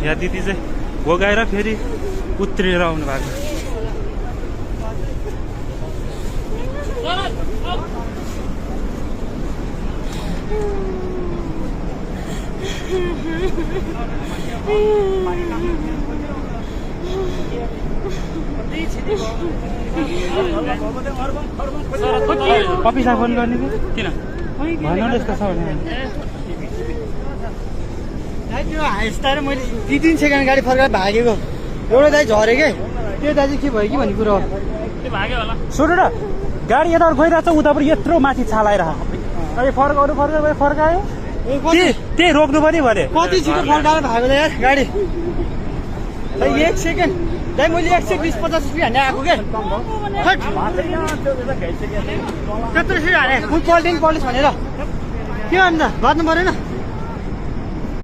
यहाँ दिदी चाहिँ भोगाएर फेरि उत्रिएर आउनु भएको कपिलाई फोन गर्ने कि किन भन्नु न यस्तो छ भने हाइस्टार मैले 3 सेकेन्ड गाडी फर्काएर भागेको एउटा दाइ झरे के त्यो दाइ चाहिँ के भयो कि भन्ने कुरो हो भाग्यो होला सुन्नु न गाडी यता गइरहेछ उताबाट यत्रो माथि छालाइरह अनि फर्कायो त्यही रोक्नु पनि भने कति छिटो फर्काएर भागो त यार गाडी 1 सेकेन्ड दाइ मैले 120-50 रुपियाँ हाने आएको के त्यत्रो छिटो हाने पल्टिस भनेर के अन्त बाँच्नु परेन